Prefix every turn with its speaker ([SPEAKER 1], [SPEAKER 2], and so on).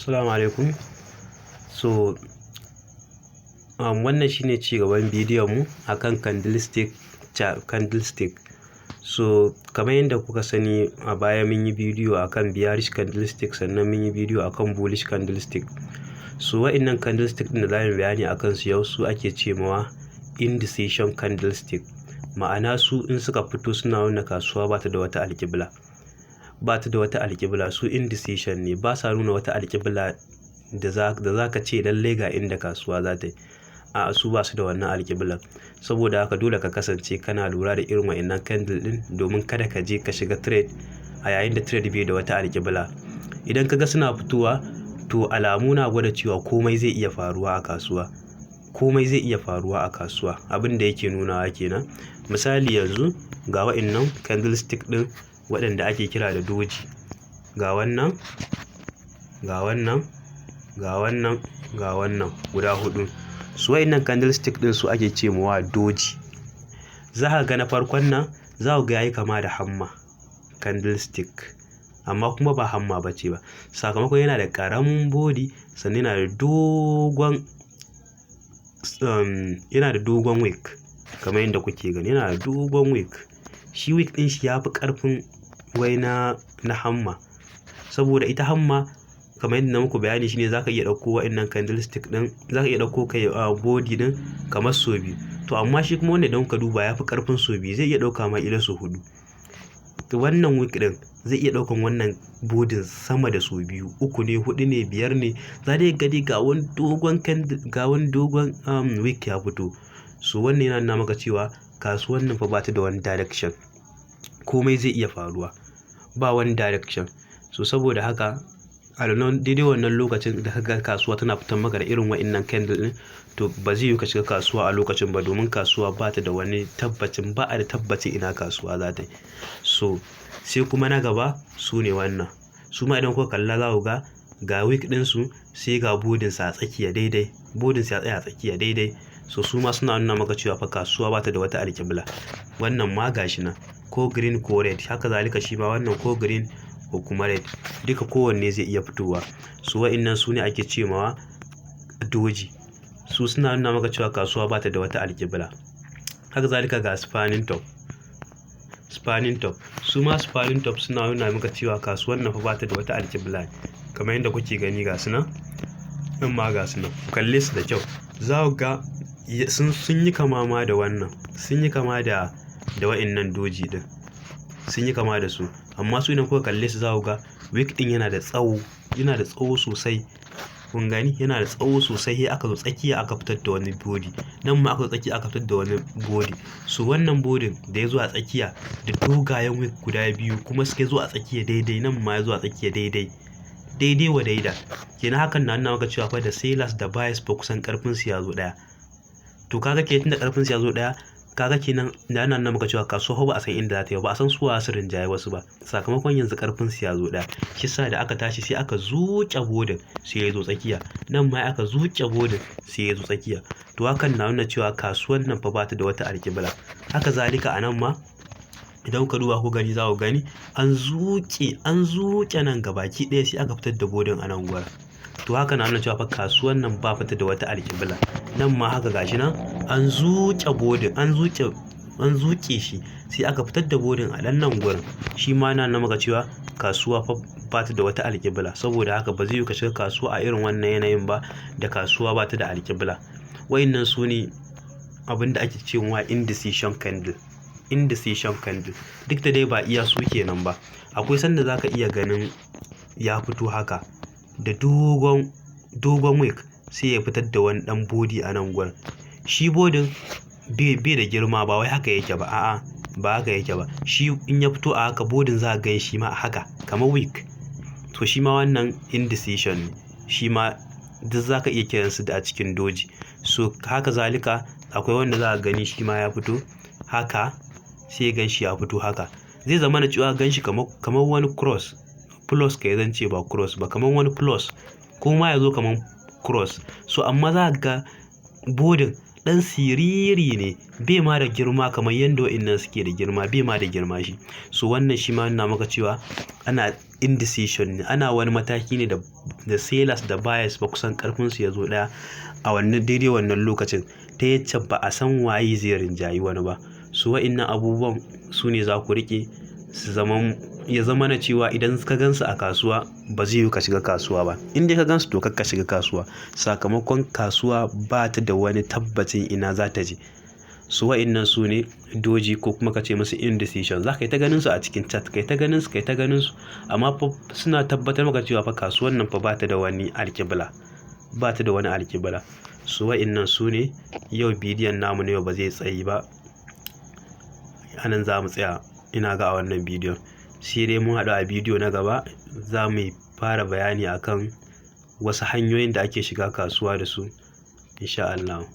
[SPEAKER 1] Assalamu alaikum. So, wannan shine ci gaban bidiyon mu akan candlestick, candlestick. So, kamar yadda kuka sani, a baya mun yi bidiyo akan bearish candlestick, sannan mun yi bidiyo akan bullish candlestick. So, wa'innan candlestick ɗin da za mu bayani akan su yau su ake ce mawa indecision candlestick. Ma'ana, su in suka fito suna nuna kasuwa ba ta da wata alƙibla. Ba ta da wata alƙibla, su indecision ne, ba sa nuna wata alƙibla da za ka ce lallai ga inda kasuwa za ta yi. A'a, su ba su da wannan alƙiblar. Saboda haka dole ka kasance kana lura da irin wa'innan candle ɗin domin kada ka je ka shiga trade a yayin da trade bai da wata alƙibla. Idan ka ga suna fitowa, to alamu na gwada cewa komai zai iya faruwa a kasuwa. Komai zai iya faruwa a kasuwa. Abin da yake nunawa kenan. Misali, yanzu ga wa'innan candlestick ɗin waɗanda ake kira da doji. Ga wannan, ga wannan, ga wannan, ga wannan, guda huɗu. Su wa'innan candlestick ɗin su ake ce mawa doji. Za ka ga na farkon nan, za ku ga yayi kama da hammer candlestick, amma kuma ba hammer ba ce ba. Sakamakon yana da ƙaramin body, sannan yana da dogon wick, kamar yadda kuke gani, yana da dogon wick. Shi wick ɗin shi ya fi ƙarfin wai na hammer. Saboda ita hammer, kamar yadda na muku bayani, shine za ka iya ɗauko wa'innan candlestick ɗin, za ka iya ɗauko kai body ɗin kamar sau biyu. To, amma shi kuma wannan, idan kuka duba, ya fi ƙarfin sau biyu, zai iya ɗauka ma ƙila sau huɗu. To, wannan wick ɗin zai iya ɗaukan wannan bodin sama da sau biyu, uku ne, huɗu ne, biyar ne. Za dai ga dai ga wani dogon candle, ga wani dogon wick ya fito. So wannan yana nuna maka cewa kasuwan nan fa ba ta da wani direction. Komai zai iya faruwa. Ba wani direction. So saboda haka a daidai wannan lokacin da ka ga kasuwa tana fitar maka da irin wa'innan candle ɗin, to ba zai yiwu ka shiga kasuwa a lokacin ba, domin kasuwa ba ta da wani tabbacin, ba a da tabbacin ina kasuwa za ta yi. So sai kuma na gaba su ne wannan. Su ma idan kuka kalla, za ku ga ga wick ɗinsu, sai ga bodin sa a tsakiya daidai. Bodin sa ya tsaya a tsakiya daidai. So su ma suna nuna maka cewa fa kasuwa ba ta da wata alƙibla. Wannan ma gashi nan ko green ko red. Haka zalika shi ma wannan, ko green ko kuma red. Duka kowanne zai iya fitowa. So wa'innan su ne ake ce ma doji. Su suna nuna maka cewa kasuwa ba ta da wata alƙibla. Haka zalika ga spinning top. Spinning top. Su ma spinning top suna nuna maka cewa kasuwan nan fa ba ta da wata alƙibla. Kamar yadda kuke gani, ga su nan. Nan ma ga su nan. Ku kalle su da kyau. Za ku ga sun yi kama ma da wannan. Sun yi kama da wa'innan doji ɗin. Sun yi kama da su. Amma su idan kuka kalle su, za ku ga wick ɗin yana da tsawo. Yana da tsawo sosai. Kun gani? Yana da tsawo sosai, sai aka zo tsakiya aka fitar da wani body. Nan ma aka zo tsakiya aka fitar da wani body. So wannan body da ya zo a tsakiya da dogayen wick guda biyu kuma suke zo a tsakiya daidai, nan ma ya zo a tsakiya daidai. Daidai wa daida. Kenan hakan na nuna maka cewa fa da sellers da buyers fa kusan ƙarfin su ya zo ɗaya. To, kaga ke tunda ƙarfin su ya zo ɗaya, kaga kenan yana nuna maka cewa kasuwa ba a san inda za ta yi ba, ba a san su wa su rinjaye wasu ba. Sakamakon yanzu ƙarfin su ya zo ɗaya. Shi sa da aka tashi sai aka zuƙe bodin sai ya zo tsakiya. Nan ma aka zuƙe bodin sai ya zo tsakiya. To, hakan na nuna cewa kasuwan nan fa ba ta da wata alƙibla. Haka zalika a nan ma, idan kuka duba ku gani, za ku gani an zuƙe nan gabaki ɗaya, sai aka fitar da bodin a nan gurin. To, haka na nuna cewa fa kasuwan nan ba fata da wata alƙibla. Nan ma haka, gashi nan an zuƙe bodin, an zuƙe shi, sai aka fitar da bodin a ɗan nan gurin. Shi ma yana nuna maka cewa kasuwa fa ba ta da wata alƙibla. Saboda haka ba zai yiwu ka shiga kasuwa a irin wannan yanayin ba da kasuwa ba ta da alƙibla. Waɗannan su ne abin da ake cewa indecision candle. Indecision candle. Duk da dai ba iya su ke nan ba. Akwai sanda za ka iya ganin ya fito haka da dogon, dogon wick, sai ya fitar da wani ɗan body a nan gurin. Shi bodin bai da girma, ba wai haka yake ba. A'a, ba haka yake ba. Shi in ya fito a haka, bodin za ka gan shi ma a haka kamar wick. To, shi ma wannan indecision ne. Shi ma duk za ka iya kiransu da a cikin doji. So haka zalika akwai wanda za ka gani shi ma ya fito haka, sai gan shi ya fito haka. Zai zama na cewa gan shi kamar wani cross, plus kai zan ce, ba cross ba, kamar wani plus ko ma ya zo kamar cross. So amma za ka ga bodin Ɗan siriri ne, bai ma da girma kamar yadda wa'innan suke da girma, bai ma da girma shi. So wannan shi ma nuna maka cewa ana indecision ne, ana wani mataki ne da sellers da buyers ba kusan ƙarfinsu ya zo ɗaya a wannan daidai wannan lokacin, ta yacce ba a san waye zai rinjayi wani ba. So wa'innan abubuwan su ne za ku riƙe su zaman, ya zama na cewa idan ka gansu a kasuwa ba zai yiwu ka shiga kasuwa ba. In dai ka gansu to kar ka shiga kasuwa. Sakamakon kasuwa ba ta da wani tabbacin ina za ta je. So wa'innan su ne doji ko kuma ka ce musu indecision. Za ka yi ta ganin su a cikin chart, ka yi ta ganin su, ka yi ta ganin su, amma fa suna tabbatar maka cewa fa kasuwan nan fa ba ta da wani alƙibla. Ba ta da wani alƙibla. So wa'innan su ne. Yau bidiyon namu na yau ba zai tsayi ba. Anan za mu tsaya, ina ga, a wannan bidiyon. Sai dai mun haɗu a bidiyo na gaba, za mu fara bayani akan wasu hanyoyin da ake shiga kasuwa da su, in sha Allah.